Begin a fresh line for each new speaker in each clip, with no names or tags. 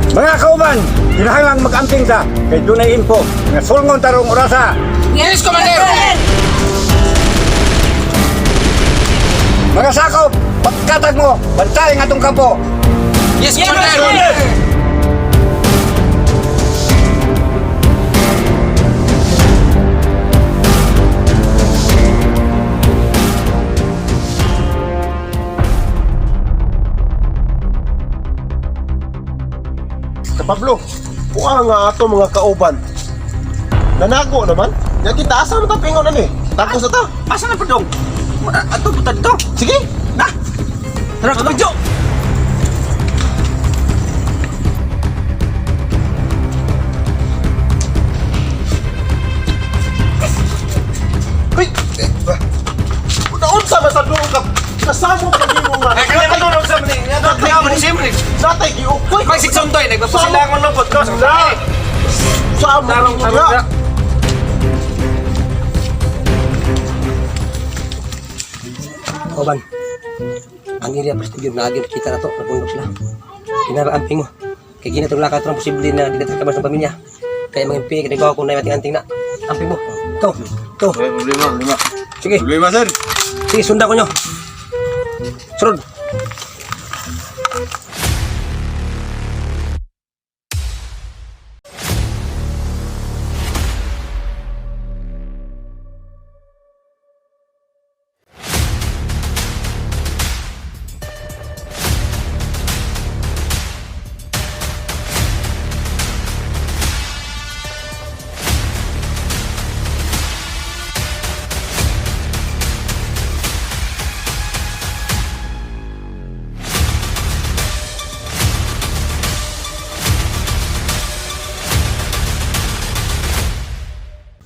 Mga kauban, kinahanglan mag-amping ta kay dunay info nga sulngon tarong orasa.
Yes, Commander!
Mga sakop, pagkatag mo, bantay nga itong kampo.
Yes, Commander!
Sa Pablo, buka nga ato mga kauban. Nanago naman. Nga kita asa mo tapingon na ni. Tapos na ta.
Asa na pa dong? Ato puta dito.
Sige.
Na! Tara ka medyo!
Uy! Naunsa ba sa doon ka? Kasamo pa din mo nga.
Kaya ka doon sa mani. Kaya ka siyempre.
Natay giukoy.
May siksuntoy. Nagpapasilangan ng podcast.
Sama
Tarong
mo
tarong.
nga.
Kauban, ang area prestigyo na agad kita na to, nabundok sila. Pinaraamping mo. Kaya ginatong lakad ng posible na dinatakabas ng pamilya. Kaya mga MP, kinagawa ko na yung ating-anting na. Amping mo. Ito.
Problema.
Sige,
Problema, sir.
sige, sundan ko nyo. Sunod.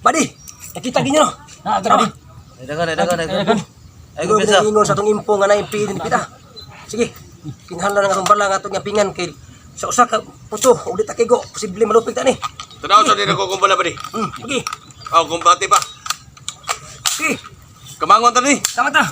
Badi, nakita ginyo. Grabe.
Dagan.
Ay, ko bisa ingon sa tong impo nga naimpi din kita. Sige, kinahanglan nga tong bala nga tong yapingan kay sa usa ka puso ulit akigo posible malupit ani.
Tanaw sa din ako kumpala ba di?
Sige.
Aw, kumbati pa.
Sige,
Kamangon ta ni.
tama ta.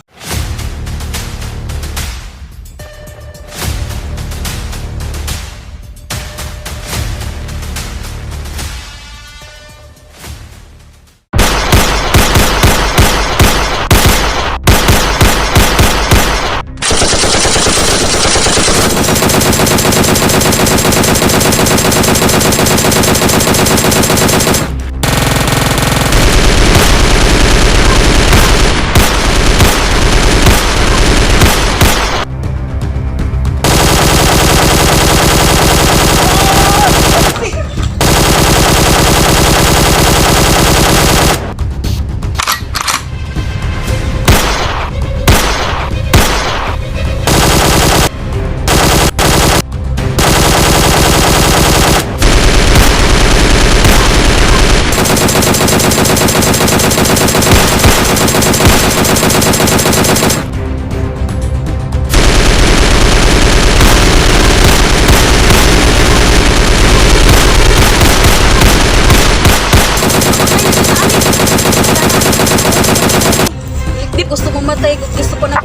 Gusto ko matay, gusto ko na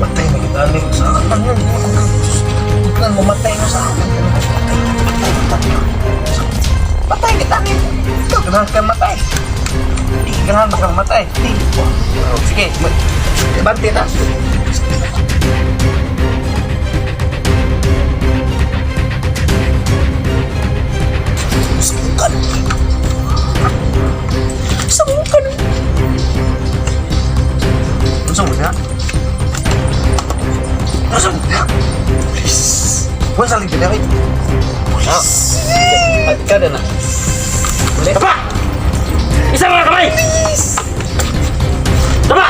Matay mo yung galing sa akin. Huwag mamatay mo sa akin. Patay kita rin. Ikaw, ganahan ka matay. Hindi, ganahan kang matay. Hindi. Sige, bante na. Sukan.
Sa mo ka na.
Unsa mo na? Unsa mo na? Please. Unsa lang gid ay? Kada na.
Tapa! Isang mga kamay! Tapa!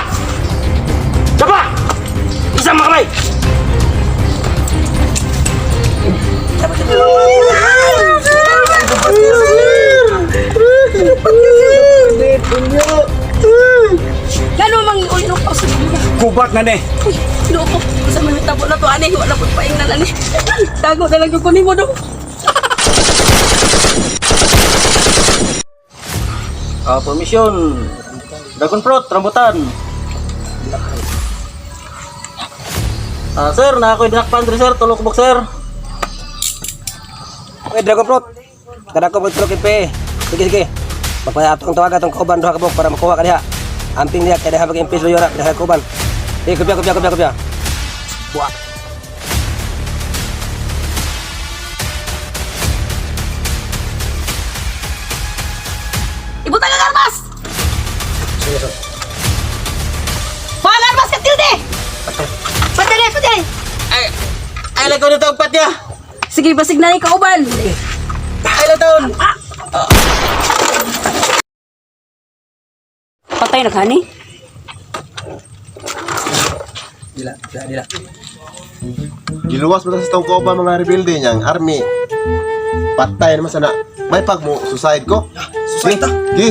Tapa! Isang mga kamay!
Gano'n mang ulo ko sa mga.
Kubat na ni.
Uy, loko. Sa mga tabo na to, ane. Wala po paing na ane. Tago na lang yung kunin mo daw.
Permission. Dragon fruit, rambutan. Sir, na ako dinak pantry sir, tulong kubok sir.
Okay, Dragon Fruit. Kada ko mo tulog ipe. Sige. Papaya atong tawag atong kauban duha ka bok para makuha ka diha. Amping diha kay diha mag-impis lo yora diha kauban. Kopya. Buak.
Ibutan ang armas! Bahala armas ka, Tilde! Padali!
Ay lang ko nito ang patya.
Sige, basig na ikaw, Uban.
Ay lang taon.
Patay na kani?
Dila.
Giluwas mo na sa tong kauban mga rebelde niyang army. Patay naman sana. May pag mo suicide ko.
Suicide ta?
Gi.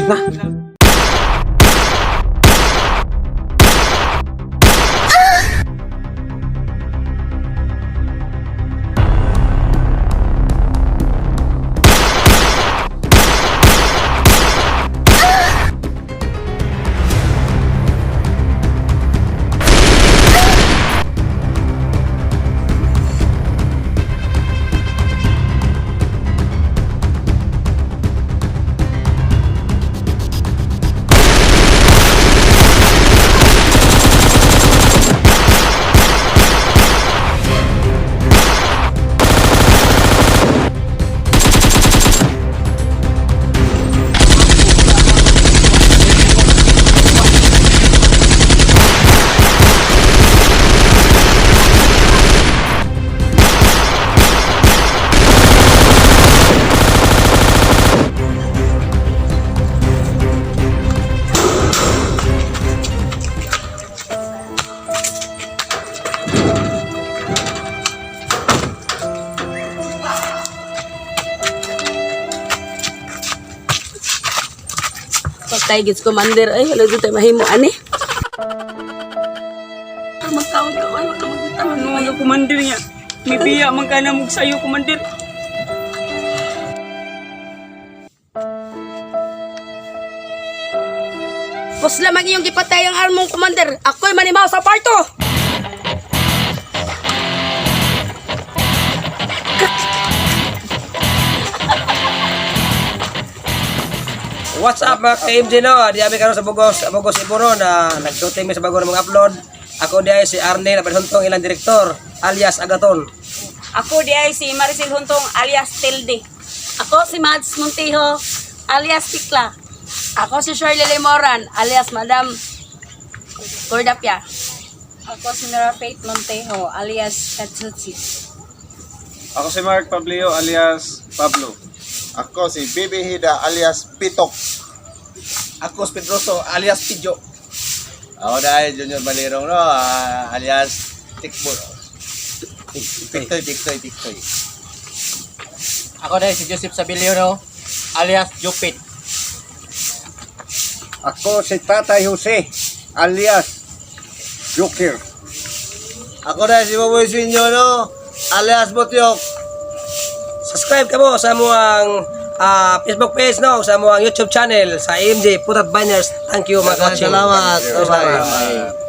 Patay, gits commander. Ay, wala dito tayo mahimo, ane. Magkawag ka, ay, wala magkawag.
Ano mga commander niya? Mibiya man ka na mong sayo, commander.
Pusla mag iyong gipatay ang armong commander. Ako'y manimaw sa parto.
What's up mga ka-MJ no? Di kami karon sa Bugos Iburo na nag-shooting mi sa bago ng mga upload. Ako di ay si Arnel Abelhuntong ilang direktor alias Agaton.
Ako di ay si Maricel Huntong alias Tilde.
Ako si Mads Montijo alias Tikla. Ako si Shirley Lemoran alias Madam Gordapia.
Ako si Mira Faith Montejo alias Katsutsi.
Ako si Mark Pablio alias Pablo.
Ako si Bibi Hida alias Pitok.
Ako si Pedroso alias Pidyo.
Ako dahil Junior Balirong no, alias Tikbol. Tiktoy.
Ako dahil si Joseph Sabilio no, alias Jupit.
Ako si Tatay Jose alias Joker.
Ako dahil si Baboy Sinyo no, alias Botyok.
Subscribe ka mo sa amuang Facebook page no, sa amuang YouTube channel sa MJ Putat Banners. Thank you mga coaching.
Salamat.
Salamat.